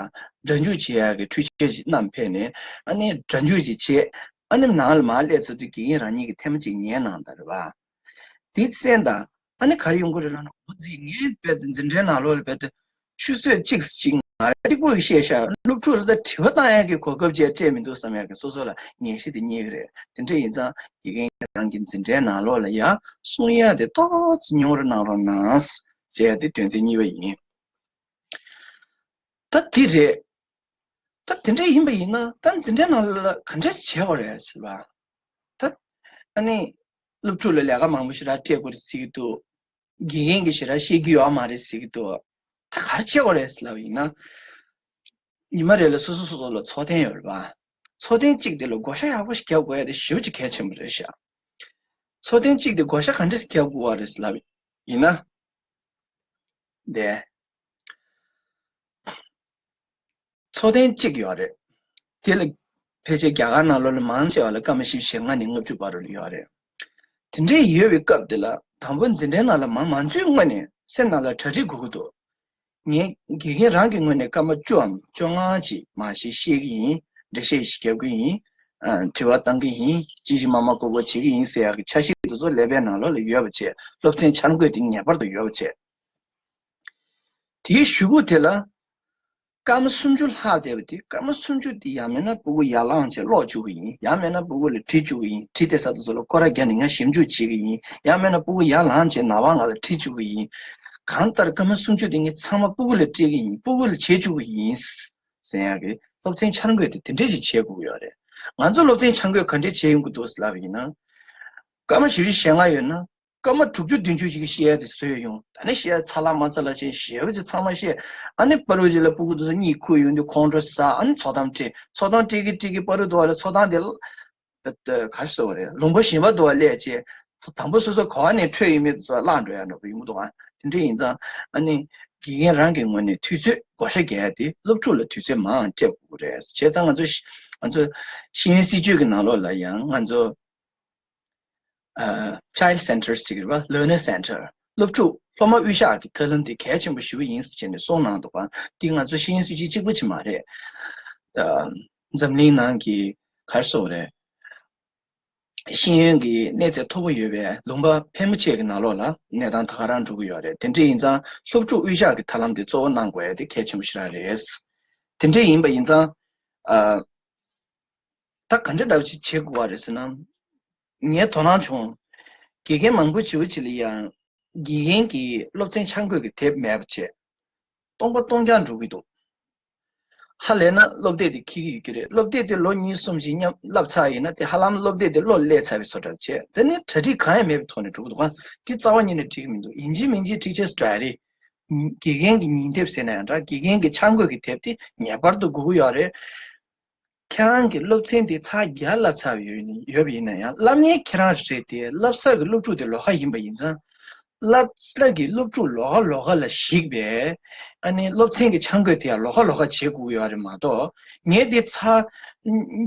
སྒྲ་འཇུག་བྱེད་ཡག་གི་འཕྲུལ་ཆས་ཤིག་བསྣམས་ཕེབས་ནས། ཨ་ནི་སྒྲ་འཇུག་ཅིག་བྱས། ཨ་ནི་ནང་ལ་མར་སླེབས་ཚར་དུས་དགེ་རྒན་རང་ཉིད་ཀྱིས་ཐེངས་མ་གཅིག་ཉན་གནང་དང་རེད་པ། དེ་གསན་དང་། ཨ་ནི་ག་རེ་ཡོང་གི་རེད་ལབ་ན། འོ་ཙི། ངས་རྦད་དེ་འཛིན་གྲྭའི་ནང་ལོགས་ལ་རྦད་དེ་ཆུ་ཚོད་གཅིག་ཅིག་ང་གཅིག་པུ་ཞིག་བཤད་ཤག་སློབ་ཕྲུག་ལ་ད་དྲི་བ་བཏང་ཡག་གི་གོ་སྐབས་ཅིག་སྤྲད་མི་འདུག་བསམ་ཡག་གི་སོ་སོ་ལ་ངེས་ཤེས་དེ་རྙེད་ཀྱི་རེད། དེ་འདྲ་ཡིན་ཙང་དགེ་རྒན་རང་གི་འཛིན་གྲྭའི་ནང་ལོགས་ལ་ཡ་གསུང་ཡ་དེ་ཏོག་ཙམ་ཉུང་རུ་གནང་རོགས་གནང་ཟེར་ཡ་དེ་དོན་ཚན་གཉིས་པ་ཡིན། ད་དེ་རེད། ད་དེ་འདྲ་ཡིན་པ་ཡིན་ན་ད་འཛིན་གྲྭའི་ནང་ལ་ག་འདྲས་བྱེད་དགོས་རེད་ཟེར་བ། ད་ཨ་ནི་སློབ་ཕྲུག་ལ་ལས་ཀ་མང་པོ་ཞེ་དྲག་སྤྲད་དགོས་རེད་ཟེར་གྱི་འདུག་དགེ་རྒན་གྱིས་ཞེ་དྲག་ཤེས་ཀྱི་ཡོད་མ་རེད་ཟེར་གྱི་འདུག་ད་ག་རེ་བྱེད་དགོས་རེད་ཟེར་ལབ་པ་ཡིན་ན། ཉི་མ་རེ་ལ་སོ་སོ་སོ་སོ་ལ་འཚོ་རྟེན་ཡོད་རེད་པ། འཚོ་རྟེན་གཅིག་དེ་ལ་བགོ་བཤའ་ཡག་པོ་ཞིག་རྒྱབ་དགོས་ཡ་དེ་ཞེ་པོ་ཅིག་གལ་ཆེན་པོ་རེད་ཤག་འཚོ་རྟེན་གཅིག་དེ་བགོ་བཤའ་ག་འདྲས་རྒྱབ་དགོས་པ་རེད་ཟེར་ལབ་ཡིན་ན། དེ། འཚོ་རྟེན་གཅིག་ཡོད་རེད། དེ་ལ་ཕལ་ཆེར་རྒྱ་གར་ནང་ལོགས་ལ་མང་ཆེ་བ་ལ་སྐར་མ་བཞི་བཅུ་ཞེ་ལྔ་ནས་ལྔ་བཅུ་བར་དུ་ཡོད་རེད། དེ་འདྲའི་ཡོད་པའི་སྐབས་དེ་ལ་དང་པོ་འཛིན་གྲྭའི་ནང་ལ་མང་མང་ཚོའི་ངོས་ནས་སེམས་ནང་ལ་གྲ་སྒྲིག་དགོས་ཀྱི་འདུག་ངས་དགེ་རྒན་རང་གི་ངོས་ནས་སྐར་མ་བཅུའམ་བཅོ་ལྔ་ཅིག་མར་ཞིག་བཤད་ཀྱི་ཡིན། འགྲེལ་བཤད་ཞིག་རྒྱབ་ཀྱི་ཡིན། ཨ། དྲི་བ་བཏང་གི་ཡིན། ཅི་ཞིག་མ་མ་གོ་གོ་བྱེད་ཀྱི་ཡིན་ཟེར་ཡག་གི་འཆར་གཞི་དེ་ཚོ་ཀླད་པའི་ནང་ལོགས་ལ་ཡོད་པ་བྱས། སློབ་ཚན་འཆར་འགོད་དེ་ངེས་པར་དུ་ཡོད་པ་བྱས། དེའི་གཞུག་གུ་དེ་ལ་སྐར་མ་སུམ་ཅུ་ལྷག་བསྡད་པ་དེ། སྐར་མ་སུམ་ཅུ་དེ་ཡང་མིན་ན་ཕྲུ་གུ་ཡར་ལངས་བྱས་ཀློག་བཅུག་གི་ཡིན། ཡང་མིན་ན་ཕྲུ་གུ་ལ་བྲིས་བཅུག་གི་ཡིན། བྲིས་བསྡད་ས་དེ་ཚོ་ལ་སྐོར་ར་བརྒྱབ་ནས་ངས་ཞིབ་འཇུག་བྱེད་ཀྱི་ཡིན། ཡང་མིན་ན་ཕྲུ་གུ་ཡར་ལངས་བྱས་ནངས་པ་ང་ལ་བྲིས་བཅུག་གི་ཡིན། གང་ལྟར་སྐར་མ་སུམ་ཅུ་དེ་ངས་ཚང་མ་ཕྲུ་གུ་ལ་སྤྲད་ཀྱི་ཡིན། ཕྲུ་གུ་ལ་བྱེད་བཅུག་གི་ཡིན་ཟེར་ཡག་གི་སློབ་ཚན་འཆར་འགོད་དེ་དེ་འདྲས་ཞིག་བྱེད་དགོས་ཀྱི་ཡོད་རེད། ང་ཚོ་སློབ་ཚན་འཆར་འགོད་ག་འདྲས་བྱེད་ཡོང་གི་འདུག་ལབ་པ་ཡིན་ན། སྐར་མ་བཞི་བཅུ་ཞེ་ལྔ་ཡོད་ན། སྐར་མ་དྲུག་ཅུ་བདུན་ཅུ་ཅིག་གི་བཤད་ཡ་དེ་བཟོས་ཡོང་། ད་ནི་བཤད་ཚར་ལ་མ་ཚར་ལ་བྱས་ཞེ་པོ་ཅིག་ཚང་མ་བཤད། ཨ་ནི་ཕྲུ་གུ་ཅིག་ལ་ཕྲུ་གུ་དེ་ཚོ་གཉིད་ཁུག་ཡོང་དུས་ཁོང་ཁྲོ་ཟ། ཨ་ནི་འཚོ་སྟངས་སྤྲད། འཚོ་སྟངས་སྤྲད་ཀྱི་སྤྲད་ཀྱི་ཕྲུ་གུ་དེ་ཚོ་ལ་འཚོ་སྟངས་དེ་ལ་ག་རེ་ཟེར་དགོས་རེད། ལུང་པ་གཞན་པ་དུ་བ་སླེབས་བྱས། དང་པོ་སོ་སོ་ག་བ་ནས་འཕྲོས་ཡོད་མེད་དེ་ཚོ་བརླག་འགྲོ་ཡ་འདྲ་པོ་ཡོང་གི་འདུག་ག་དེ་འདྲ་ཡིན་ཙང་ཨ་ནི་དགེ་རྒན་རང་གི་ངོས་ནས་དུས་ཚོད་བགོ་བཤའ་རྒྱག་ཡ་དེ་སློབ་ཕྲུག་ལ་དུས་ཚོད་མང་སྤྲད་དགོས་ཀྱི་རེད། བྱས་ཙང་ང་ཚོ་ང་ཚོ་ཤེས་ཡོན་སྲིད་བྱུས་ཀྱི་ནང་ལོགས་ལ་ཡང་ང་ཚོ། ཨ། Child Centered ཟེར་གྱི་རེད་པ། Learner Centered། སློབ་ཕྲུག་སློབ་མ་དབུས་བཞག་གི་ཐབས་ལམ་དེ་གལ་ཆེན་པོ་ཞེ་པོ་ཡིན་ཟེར་བྱས་ནས་གསུངས་གནང་འདུག་ག་འདི་ང་ཚོ་ཤེས་ཡོན་སྲིད་བྱུས་གཅིག་པུ་ཅིག་མ་རེད། ཨ། འཛམ་གླིང་ནང་གི་ག་རེ་ཟེར་དགོས་རེད། ཤེས་ཡོན་གྱི་གནས་ཚད་མཐོ་པོ་ཡོད་པའི་ལུང་པ་ཕལ་མོ་ཆེ་གི་ནང་ལོགས་ལ་གནས་སྟངས་ད་ག་རང་འགྲོ་གི་ཡོད་རེད། དེ་འདྲ་ཡིན་ཙང་སློབ་ཕྲུག་དབུས་བཞག་གི་ཐབས་ལམ་དེ་གཙོ་བོ་གནང་དགོས་ཡ་དེ་གལ་ཆེན་པོ་ཞེ་དྲག་རེད། དེ་འདྲ་ཡིན་པ་ཡིན་ཙང་། ཨ། ད་ག་འདྲ་འདྲ་བོ་ཞིག་བྱེད་དགོས་པ་རེད་ཟེར་ན། ངས་དོ་སྣང་བྱུང་། དགེ་རྒན་མང་པོ་ཅིག་ལ་ཡང་དགེ་རྒན་གྱི་སློབ་ཚན་འཆར་འགོད་ཀྱི་དེབ་མེད་པ་བྱས། སྟོང་པ་སྟོང་རྐྱང་འགྲོ་གི་འདུག་ཧ་ལས་ན་སློབ་དེབ་དེ་འཁྱེར་གྱི་ཡོད་ཀྱི་རེད། སློབ་དེབ་དེ་ལོ་གཉིས་གསུམ་ཞིག་མཉམ་བསླབས་ཚར་ཡིན་ན་དེ་ཧ་ལམ་སློབ་དེབ་དེ་བློ་སླེབས་ཚར་བའི་བཟོ་འདྲ་བྱས། དེ་ནི་གྲ་སྒྲིག་གང་ཡང་མེད་པའི་ཐོག་ནས་འགྲོ་གི་འདུག་ག་དེ་རྩ་བ་ཉིད་ནས་འགྲིག་གི་མི་འདུག་ཡིན་གཅིག་མིན་གཅིག་teacher's diary། དགེ་རྒན་གྱི་ཉིན་དེབ་ཟེར་ན་ཡང་འདྲ། དགེ་རྒན་གྱི་འཆར་འགོད་ཀྱི་དེབ་དེ་ངེས་པར་དུ་དགོས་ཀྱི་ཡོད་རེད། ཁྱེད་རང་གི་སློབ་ཚན་དེ་ཚར་བརྒྱ་བསླབས་ཚར་བ་ཡོད་ནི་ཡོད་པ་ཡིན་ན་ཡང་། བསླབ་མཁན་ཁྱེད་རང་རེད་དེ། བསླབ་ས་གི་སློབ་ཕྲུག་དེ་ལོགས་ཀ་ཡིན་པ་ཡིན་ཙང་། བསླབ་བསླབ་ཀྱི་སློབ་ཕྲུག་ལོགས་ཀ་ལོགས་ཀ་ལ་གཞིགས་པའི་ཨ་ནི་སློབ་ཚན་གྱི་འཆར་འགོད་དེ་ཡང་ལོགས་ཀ་ལོགས་ཀ་བྱེད་དགོས་ཡོད་རེད་མ་གཏོགས། ངས་འདི་ཚར་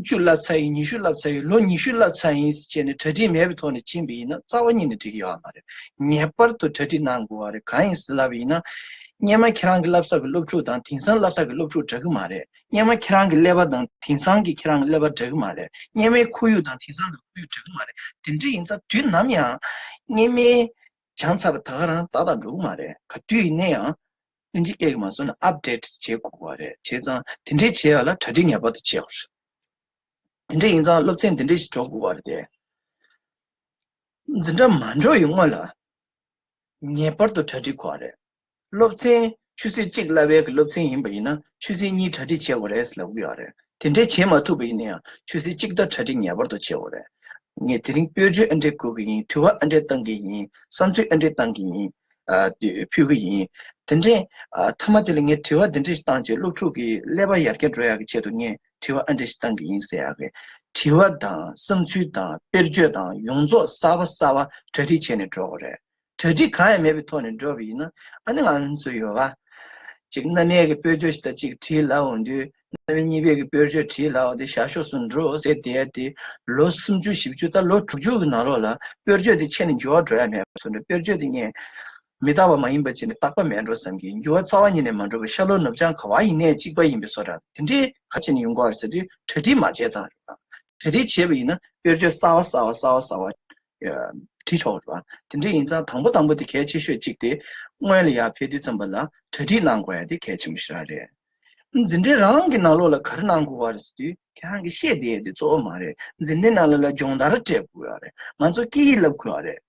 བཅུ་བསླབ་ཚར་ཡིན། ཉི་ཤུ་བསླབ་ཚར་ཡིན། ལོ་ཉི་ཤུ་བསླབ་ཚར་ཡིན་ཟེར་བྱས་ནས་གྲ་སྒྲིག་མེད་པའི་ཐོག་ནས་ཕྱིན་པ་ཡིན་ན་རྩ་བ་ཉིད་ནས་འགྲིག་གི་ཡོད་མ་རེད། ངེས་པར་དུ་གྲ་སྒྲིག་གནང་དགོས་པ་རེད། གང་ཡིན་ཟེར་ལབ་པ་ཡིན་ན། སྔོན་མ་ཁྱེད་རང་གི་བསླབ་ས་གི་སློབ་ཕྲུག་དང་དེང་སང་བསླབ་ས་གི་སློབ་ཕྲུག་འདྲ་གི་མ་རེད། སྔོན་མ་ཁྱེད་རང་གི་ཀླད་པ་དང་དེང་སང་གི་ཁྱེད་རང་གི་ཀླད་པ་འདྲ་གི་མ་རེད། སྔོན་མའི་ཁོར་ཡུག་དང་དེང་སང་གི་ཁོར་ཡུག་འདྲ་གི་མ་རེད། དེ་འདྲ་ཡིན་ཙང་དུས་ནམ་ཡང་སྔོན་མའི་སྦྱངས་ཚར་བ་ད་ག་རང་ཏག་ཏག་འགྲོ་གི་མ་རེད། ག་དུས་ཡིན་ན་ཡང་ཨིན་ཇི་སྐད་ཀྱིས་མ་སོང་ན་ཨབ་ཌེཊ་བྱེད་དགོས་པ་རེད། བྱས་ཙང་དེ་འདྲས་བྱེད་ཡག་ལ་གྲ་སྒྲིག་ངེས་པར་དུ་བྱེད་དགོས་རེད། དེ་འདྲས་ཡིན་ཙང་སློབ་ཚན་འདི་འདྲས་ཞིག་འགྲོ་དགོས་པ་རེད་དེ། འཛིན་གྲྭ་མ་འགྲོ་ཡི་སྔོན་ལ་ངེས་པར་དུ་གྲ་སྒྲིག་དགོས་པ་རེད། སློབ་ཚན་ཆུ་ཚོད་གཅིག་བསླབ་པའི་གི་སློབ་ཚན་ཡིན་པ་ཡིན་ན་ཆུ་ཚོད་གཉིས་གྲ་སྒྲིག་བྱེད་དགོས་རེད་ལབ་ཀྱི་ཡོད་རེད། དེ་འདྲས་བྱེད་མ་ཐུབ་པ་ཡིན་ན་ཡང་ཆུ་ཚོད་གཅིག་ལྟར་གྲ་སྒྲིག་ངེས་པར་དུ་བྱེད་དགོས་རེད། ངས་དེ་རིང་དཔེར་བརྗོད་ཨ་འདྲས་འགོད་ཀྱི་ཡིན། དྲི་བ་ཨ་འདྲས་བཏང་གི་ཡིན། བསམ་ཚུལ་ཨ་འདྲས་བཏང་གི་ཡིན། ཨ་དེ་ཕུལ་གི་ཡིན། དེ་འདྲས་ཨ་མཐའ་མ་དེ་ལ་ངས་དྲི་བ་འདི་འདྲས་ཞིག་བཏང་རྗེས་སློབ་ཕྲུག་གི་ཀླད་པ་ཡར་རྒྱས་འགྲོ་ཡག་གི་ཆེད་དུ་ངས་དྲི་བ་ཨ་འདྲས་ཞིག་བཏང་གི་ཡིན་ཟེར་ཡག་གི་དྲི་བ་དང་བསམ་ཚུལ་དང་དཔེར་བརྗོད་དང་ཡོངས་རྫོགས་གསར་པ་གསར་པ་གྲ་སྒྲིག་བྱས་ནས་འགྲོ་དགོས་རེད། གྲ་སྒྲིག་གང་ཡང་མེད་པའི་ཐོག་ནས་འགྲོ་བ་ཡིན་ན་ཨ་ནི་ང་ཚོ་ཡོད་པ། གཅིག་སྔ་མའི་གི་དཔེར་བརྗོད་ཞིག་དང་གཅིག་བྲིས་ལབ་འོང་དུས། སྔ་མའི་གཉིས་པའི་གི་དཔེར་བརྗོད་བྲིས་ལབ་འོང་དུས་ཞར་ཤོག་སུ་འགྲོ་ཟེར་བསྡད་དེ། ལོ་སུམ་ཅུ་བཞི་བཅུ་ད་ལོ་དྲུག་ཅུ་གི་ནང་ལོགས་ལ་དཔེར་བརྗོད་དེ་ཆད་ནས་འགྱུར་བ་འགྲོ་ཡ་མེད་པ་བཟོ་འདྲ། དཔེར་བརྗོད་དེ་ངས་མི་རྟག་པ་མ་ཡིན་པ་བྱས་ནས་རྟག་པ་མེད་འགྲོ་བསམ་གི། འགྱུར་བ་རྩ་བ་ཉིད་ནས་མ་འགྲོ་བའི་ཤར་ལྷོ་ནུབ་བྱང་ག་བ་ཡིན་ནའི་གཅིག་པ་ཡིན་པའི་བཟོ་འདྲ། དེ་འདྲའི་ག་བྱས་ནས་ཡོང་གི་ཡོད་རེད་ཟེར་དུས་གྲ་སྒྲིག་མ་བྱས་ཙང་རེད་པ། གྲ་སྒྲིག་བྱས་པ་ཡིན་ན་དཔེར་བརྗོད་གསར་པ་གསར་པ་གསར་པ་གསར་པ། བྲིས་ཆོག་རེད་པ། དེ་འདྲ་ཡིན་ཙང་དང་པོ་དང་པོ་དེ་གལ་ཆེ་ཤོས་གཅིག་དེ། སྔོན་ལ་ཡར་ཕེབས་དུས་ཙམ་པ་ལ་གྲ་སྒྲིག་གནང་དགོས་ཡ་དེ་གལ་ཆེན་པོ་ཞེ་དྲག་རེད། འཛིན་གྲྭའི་རང་གི་ནང་ལོགས་ལ་ག་རེ་གནང་དགོས་པ་རེད་ཟེར་དུས་ཁྱེད་རང་གིས་བཤད་བསྡད་ཡ་དེ་གཙོ་བོ་མ་རེད། འཛིན་གྲྭའི་ནང་ལོགས་ལ་སྦྱོང་བརྡར་སྤྲད་དགོས་ཡ་རེད། ང་ཚོ་སྐད་ཡིག་བསླབ་དགོས་ཡ་རེད།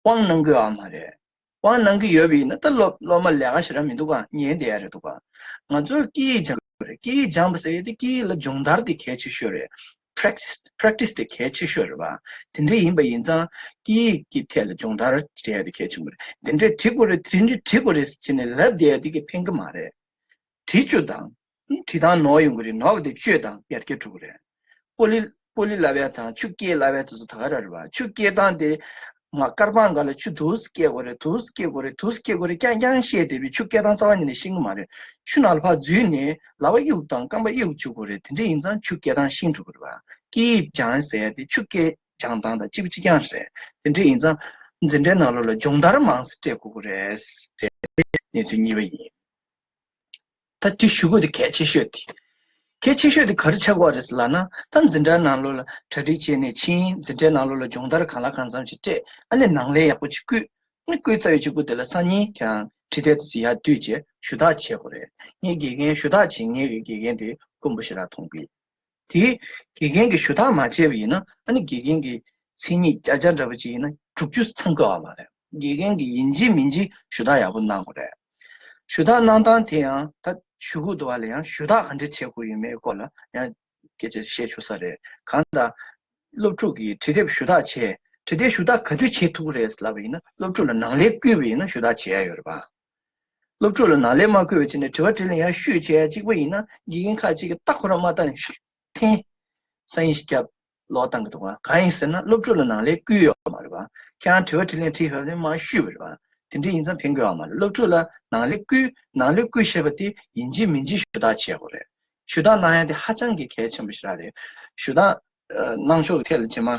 དབང་གནང་དགོས་ཡ་མ་རེད། དབང་གནང་གི་ཡོད་པ་ཡིན་ན་ད་སློབ་སློབ་མ་ལས་ཀ་ཞེ་དྲག་མི་འདུག་ག་ཉན་བསྡད་ཡ་རེད་འདུག་ག་ང་ཚོས་སྐད་ཡིག་སྦྱང་དགོས་རེད། སྐད་ཡིག་སྦྱང་པ་ཟེར་ཡ་དེ་སྐད་ཡིག་ལ་སྦྱོང་བརྡར་དེ་གལ་ཆེ་ཤོས་རེད། practice practice དེ་གལ་ཆེ་ཤོས་རེད་པ། དེ་འདྲ་ཡིན་པ་ཡིན་ཙང་སྐད་ཡིག་གི་ཐད་ལ་སྦྱོང་བརྡར་བྱེད་ཡ་དེ་གལ་ཆེན་པོ་རེད། དེ་འདྲ་བྲིས་དགོས་རེད། དེ་འདྲ་བྲིས་དགོས་རེད་ཟེར་ནས་ལབ་བསྡད་ཡ་དེ་གིས་ཕན་གི་མ་རེད། བྲིས་བཅུག་དང་། བྲིས་སྟངས་ནོར་ཡོང་གི་རེད། ནོར་བ་དེ་བཅོས་དང་ཡར་རྒྱས་འགྲོ་གི་རེད། སྤོ་ལོ་སྤོ་ལོ་བསླབ་ཡ་དང་ཆུ་སྐྱེལ་བསླབ་ཡ་དེ་ཚོ་ད་ག་རང་རེད་པ། ཆུ་སྐྱེལ་སྟངས་དེ་མར་དཀར་པང་སྒང་ལ་ཆུ་འདུག་སེ་སྐྱེལ་དགོས་རེད། འདུག་སེ་སྐྱེལ་དགོས་རེད། འདུག་སེ་སྐྱེལ་དགོས་རེད། རྐྱང་རྐྱང་བཤད་བསྡད་པའི་ཆུ་སྐྱེལ་སྟངས་རྩ་བ་ཉིད་ནས་ཤེས་ཀྱི་མ་རེད། ཆུ་ནང་ལ་ཕར་འཛུལ་ནས་ལག་པ་གཡུག་དང་རྐང་པ་གཡུག་བཅུག་དགོས་རེད། དེ་འདྲ་ཡིན་ཙང་ཆུ་སྐྱེལ་སྟངས་ཤེས་འགྲོ་གི་རེད་པ། སྐད་ཡིག་སྦྱང་ཟེར་ཡ་དེ་ཆུ་སྐྱེལ་སྦྱང་སྟངས་དང་གཅིག་པ་གཅིག་རྐྱང་རེད། དེ་འདྲ་ཡིན་ཙང་འཛིན་གྲྭའི་ནང་ལོགས་ལ་སྦྱོང་བརྡར་མང་ཙམ་སྤྲད་དགོས་ཀྱི་རེད་ཟེར་ཏེ་གནས་ཚུལ་གཉིས་པ་ཡིན། ད་དེ་ཞུ་དགོས་དེ་གལ་ཆེ་ཤོས་དེ། གལ་ཆེ་ཤོས་དེ་ག་རེ་ཆགས་ཀྱི་ཡོད་རེད་ཟེར་ལབ་ན། ད་འཛིན་གྲྭ་ནང་ལོགས་ལ་གྲ་སྒྲིག་བྱས་ནས་ཕྱིན། འཛིན་གྲྭའི་ནང་ལོགས་ལ་སྦྱོང་བརྡར་གང་ལ་གང་འཚམ་ཞིག་སྤྲད། ཨ་ནི་ནང་ལས་ཡག་པོ་ཅིག་བསྐུལ། ཨ་ནི་བསྐུལ་ཚར་བའི་གཅིག་པུ་དེ་ལ་སང་ཉིན་ཁྱེད་རང་བྲིས་དེབ་དེ་ཚོ་ཡར་བསྡུས་བྱས་ཞུ་དག་བྱེད་དགོས་རེད། ངའི་དགེ་རྒན་ཞུ་དག་བྱེད་མཁན་གྱི་དགེ་རྒན་དེ་དཀོན་པོ་ཞེ་དྲག་མཐོང་གི། དེ་དགེ་རྒན་གྱིས་ཞུ་དག་མ་བྱས་པ་ཡིན་ན་ཨ་ནི་དགེ་རྒན་གྱི་མཚན་ཉིད་བརྒྱ་ཆ་འདྲ་པོ་ཅིག་ཡིན་ན་དྲུག་ཅུ་ཚང་དགོས་པ་མ་རེད། དགེ་རྒན་གྱིས་ཡིན་གཅིག་མིན་གཅིག་ཞུ་དག་ཡག་པོ་གནང་དགོས་རེད། ཞུ་དག་གནང་སྟངས་དེ་ཡང་ད་ཞུ་གི་འདུག་པ་ལ་ཡང་ཞུ་དག་ག་འདྲ་བྱེད་དགོས་ཡོད་མེད་སྐོར་ལ་ཡང་སྐད་ཆ་བཤད་ཆོག་ས་རེད། གང་ལྟར་སློབ་ཕྲུག་གིས་བྲིས་དེབ་ཞུ་དག་བྱས། བྲིས་དེབ་ཞུ་དག་ག་དུས་བྱེད་ཐུབ་ཀྱི་རེད་ལབ་པ་ཡིན་ན་སློབ་ཕྲུག་ལ་ནང་ལས་བསྐུལ་བ་ཡིན་ན་ཞུ་དག་བྱེད་ཡ་ཡོད་རེད་པ། སློབ་ཕྲུག་ལ་ནང་ལས་མ་བསྐུལ་བའི་ཆ་ནས་དྲི་བ་དྲིས་ལན་ཡར་ཞུས་བྱས་གཅིག་པ་ཡིན་ན་དགེ་རྒན་ཁག་ཅིག་གིས་ལྟ་ཁོ་རང་མ་ལྟ་ནས་ཤུར་འཐེན། ས་ཡིན་ཞིག་བརྒྱབ། ལོག་བཏང་གི་འདུག་ག་གང་ཡིན་ཟེར་ན་སློབ་ཕྲུག་ལ་ནང་ལས་བསྐུལ་ཡོད་མ་རེད་པ། ཁྱེད་རང་དྲི་བ་དྲིས་ལན་དྲིས་ཡོད་ནས་མར་ཞུས་པ་རེད་པ། དེ་འདྲ་ཡིན་ཙང་ཕན་གྱི་ཡོད་མ་རེད། སློབ་ཕྲུག་ལ་ནང་ལས་བསྐུལ་ནང་ལས་བསྐུལ་ཞེས་པ་དེ་ཡིན་གཅིག་མིན་གཅིག་ཞུ་དག་བྱེད་དགོས་རེད། ཞུ་དག་གནང་ཡ་དེ་ཧ་ཅང་གི་གལ་ཆེན་པོ་ཞིག་རང་རེད། ཞུ་དག་གནང་ཕྱོགས་ཀྱི་ཐད་ལ་རྗེས་མ་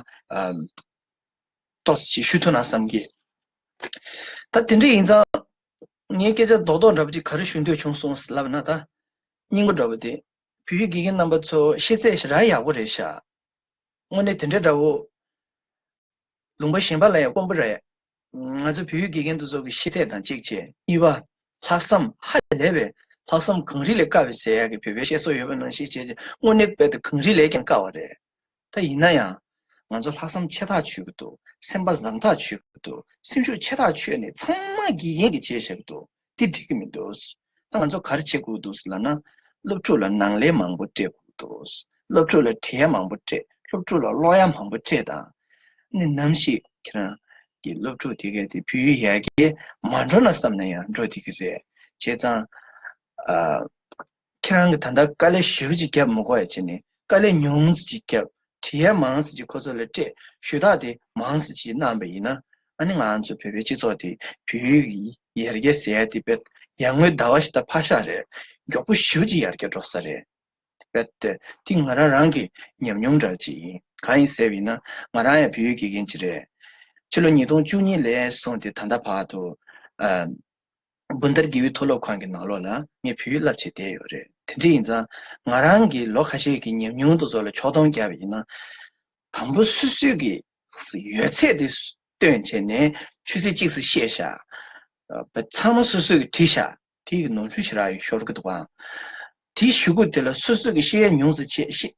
ཏོག་ཙམ་ཞིག་ཞུ་ཐུབ་ན་བསམ་གི། ད་དེ་འདྲ་ཡིན་ཙང་ངའི་སྐད་ཆ་རྡོག་རྡོག་འདྲ་པོ་ཅིག་ག་རེ་ཞུ་འདོད་བྱུང་སོང་ལབ་ན། ད་སྙིང་པོ་འདྲ་པོ་དེ་བོད་ཡིག་དགེ་རྒན་རྣམ་པ་ཚོ་ཤེས་ཚད་ཞེ་དྲག་ཡག་པོ་རེད་ཤག་དངོས་གནས་དེ་འདྲ་འདྲ་བོ། ལུང་པ་གཞན་པ་ལ་ཡང་དཀོན་པོ་རེད། ང་ཚོ་བོད་ཡིག་དགེ་རྒན་དེ་ཚོ་གི་ཤེས་ཚད་དང་གཅིག་བྱས། གཉིས་པ། ལྷག་བསམ་ཧ་ལས་པའི་ལྷག་བསམ་གངས་རི་ལས་དཀར་བའི་ཟེར་ཡག་གི་བོད་པའི་བཤད་སྲོལ་ཡོད་པ་ནང་བཞིན་བྱས་ཏེ་དངོས་གནས་དཔེ་དེ་གངས་རི་ལས་ཀྱང་དཀར་བ་རེད། ད་ཡིན་ན་ཡང་། ང་ཚོ་ལྷག་བསམ་ཆེ་ཐག་ཆོད་ཀྱི་འདུག་སེམས་པ་བཟང་ཐག་ཆོད་ཀྱི་འདུག་སེམས་ཤུགས་ཆེ་ཐག་ཆོད་ནས་ཚང་མ་དགེ་རྒན་གྱིས་བྱས་བཞག་གི་འདུག་དེ་འགྲིག་གི་མི་འདུག་ད་ང་ཚོ་ག་རེ་བྱེད་དགོས་འདུག་ཟེར་ལབ་ན། སློབ་ཕྲུག་ལ་ནང་ལས་མང་པོ་སྤྲད་དགོས་འདུག་སློབ་ཕྲུག་ལ་བྲིས་ཡ་མང་པོ་སྤྲད། སློབ་ཕྲུག་ལ་ཀློག་ཡ་མང་པོ་སྤྲད་དང་། ནི་ནམ་ཞིག་ཁྱེད་རང་གི་སློབ་ཕྲུག་དེ་གས་དེ་བོད་ཡིག་ཡར་རྒྱས་མ་འགྲོ་ན་བསམ་ན་ཡང་འགྲོ་བསྡད་ཀྱི་རེད། བྱས་ཙང་། ཨ། ཁྱེད་རང་གིས་ད་ལྟ་དཀའ་ལས་ཞེ་པོ་ཅིག་བརྒྱབ་མི་དགོས་ཡ་བྱས་ནས་དཀའ་ལས་ཉུང་ཙམ་ཅིག་བརྒྱབ། བྲིས་ཡ་མང་ཙམ་ཅིག་ཁོ་ཚོ་ལ་སྤྲད། ཞུ་དག་དེ་མང་ཙམ་ཅིག་གནང་བ་ཡིན་ན། ཨ་ནི་ང་ཚོ་བོད་པའི་སྤྱི་ཚོགས་དེ་བོད་ཡིག་ཡར་རྒྱས་ཟེར་ཡ་དེ་དཔེ་ཡར་ངོའི་ཟླ་བ་ཞིག་ད་ཕར་བཞག་རེད། མགྱོགས་པོ་ཞེ་པོ་ཅིག་ཡར་རྒྱས་འགྲོ་ས་རེད། དཔེ་དེ་དེ་ང་རང་རང་གི་ཉམས་མྱོང་འདྲ་ཅིག་ཡིན། གང་ཡིན་ཟེར་བ་ཡིན་ན་ང་རང་ཡང་བོད་ཡིག་དགེ་རྒན་ཅིག་རེད། ཕྱི་ལོ་ཉིས་སྟོང་བཅུ་གཉིས་ལས་བཟུང་སྟེ་ད་ལྟ་བར་དུ་ཨ། སྦུན་ཐར་དགེ་འོས་མཐོ་སློབ་ཁང་གི་ནང་ལོགས་ལ་ངས་བོད་ཡིག་བསླབ་བྱས་བསྡད་ཡོད་རེད། དེ་འདྲ་ཡིན་ཙང་ང་རང་གི་ལོ་ཁ་ཤས་ཀྱི་ཉམས་མྱོང་དེ་ཚོ་ལ་ཕྱོགས་སྡོམ་བརྒྱབ་པ་ཡིན་ན། དང་པོ་སོ་སོའི་གི་ཡོད་ཚད་དེ་བཏོན་བྱས་ནས་ཆུ་ཚོད་གཅིག་ཙམ་བཤད་བཞག་ཚང་མ་སོ་སོས་གི་བྲིས་བཞག་དེ་གི་ནོར་འཁྲུལ་ཞེ་དྲག་ཡོད་ཤོར་གི་འདུག་ཨང་། དེའི་གཞུག་གུ་དེ་ལ་སོ་སོས་གི་བཤད་ཡ་ཉུང་ཙམ་བྱས་བཤད།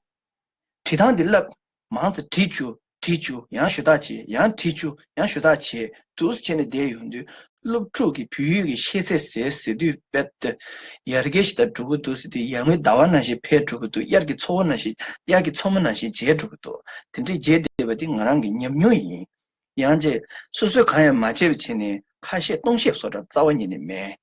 བྲིས་སྟངས་འདི་བསླབ། མང་ཙམ་བྲིས་བཅུག་བྲིས་བཅུག་ཡང་ཞུ་དག་བྱེད། ཡང་བྲིས་བཅུག་ཡང་ཞུ་དག་བྱེད། འདུག་སེ་བྱས་ནས་བསྡད་ཡོང་དུས། སློབ་ཕྲུག་གི་བོད་ཡིག་གི་ཤེས་ཚད་ཟེར་ཟེར་དུས་དཔེ་དེ་ཡར་རྒྱས་ཤིག་ད་འགྲོ་གི་འདུག་ཟེར་དུས། ཡར་ངོའི་ཟླ་བ་ནང་བཞིན་འཕེལ་འགྲོ་གི་འདུག་དབྱར་གྱི་ཚོགས་པ་ནང་བཞིན། དབྱར་གྱི་ཚོགས་མ་ནང་བཞིན་མཇལ་འགྲོ་གི་འདུག་དེ་འདྲའི་མཇལ་བསྡད་པ་དེ་ང་རང་གི་ཉམས་མྱོང་ཡིན། ཡང་རྗེས་སོ་སོས་གང་ཡང་མ་བྱས་པ་བྱས་ནས་ཁ་བཤད་གཏོང་བཤད་བཟོ་འདྲ་རྩ་བ་ཉིད་ནས་མེད།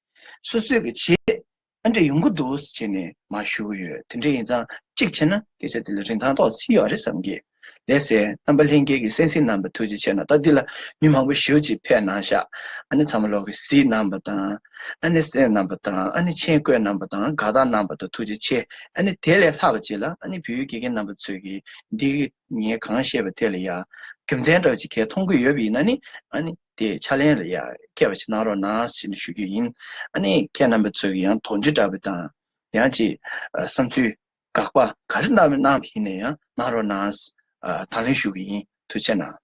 སོ་སོས་གི་བྱེད། ཨ་འདྲ་ཡོང་གི་འདུག་ཟེར་བྱས་ནས་མར་ཞུ་གི་ཡོད། དེ་འདྲ་ཡིན་ཙང་གཅིག་བྱས་ན་སྐད་ཆ་དེ་ལ་རིན་ཐང་ཏོག་ཙམ་ཡོད་རེད་བསམ་གི། ལགས་སེ། རྣམ་པ་ལྷན་རྒྱས་ཀྱི་གསན་གཟིགས་གནང་བ་ཐུགས་རྗེ་ཆེ་གནང་། ད་འདི་ལ་མི་མང་པོ་ཞེ་པོ་ཅིག་ཕེབས་གནང་ཤག་ཨ་ནི་ཚང་མ་ལོག་གི་གཟིགས་གནང་བ་དང་། ཨ་ནི་གསན་གནང་བ་དང་། ཨ་ནི་མཆན་བཀོད་གནང་བ་དང་། དགའ་རྟགས་གནང་བ་དང་ཐུགས་རྗེ་ཆེ། ཨ་ནི་དེ་ལས་ལྷག་པ་ཅིག་ལ་ཨ་ནི་བོད་ཡིག་དགེ་རྒན་རྣམ་པ་ཚོས་ཀྱིས་འདི་གི་ངས་གང་བཤད་པ་དེ་ལ་ཡ་རྒྱུ་མཚན་འདྲ་བ་ཅིག་གས་མཐོང་གི་ཡོད་པ་ཡིན་ན་ནི། ཨ་ནི་དེ་ཕྱག་ལེན་ལ་ཡ་འཁྱེར་བ་ཞིག་གནང་རོགས་གནང་ཟེར་ནས་ཞུ་རྒྱུ་ཡིན། ཨ་ནི་ཁྱེད་རྣམ་པ་ཚོས་ཀྱིས་ཡང་དོགས་གཅོད་འདྲ་བ་དང་། ཡང་ཅིག་ཨ་བསམ་ཚུལ་དགག་པ་ག་རེ་གནང་མིན་གནང་བ་ཡིན་ན་ཡང་གནང་རོགས་གནང་། ཨ་དང་ལེན་ཞུ་གི་ཡིན། ཐུགས་རྗེ་གནང་།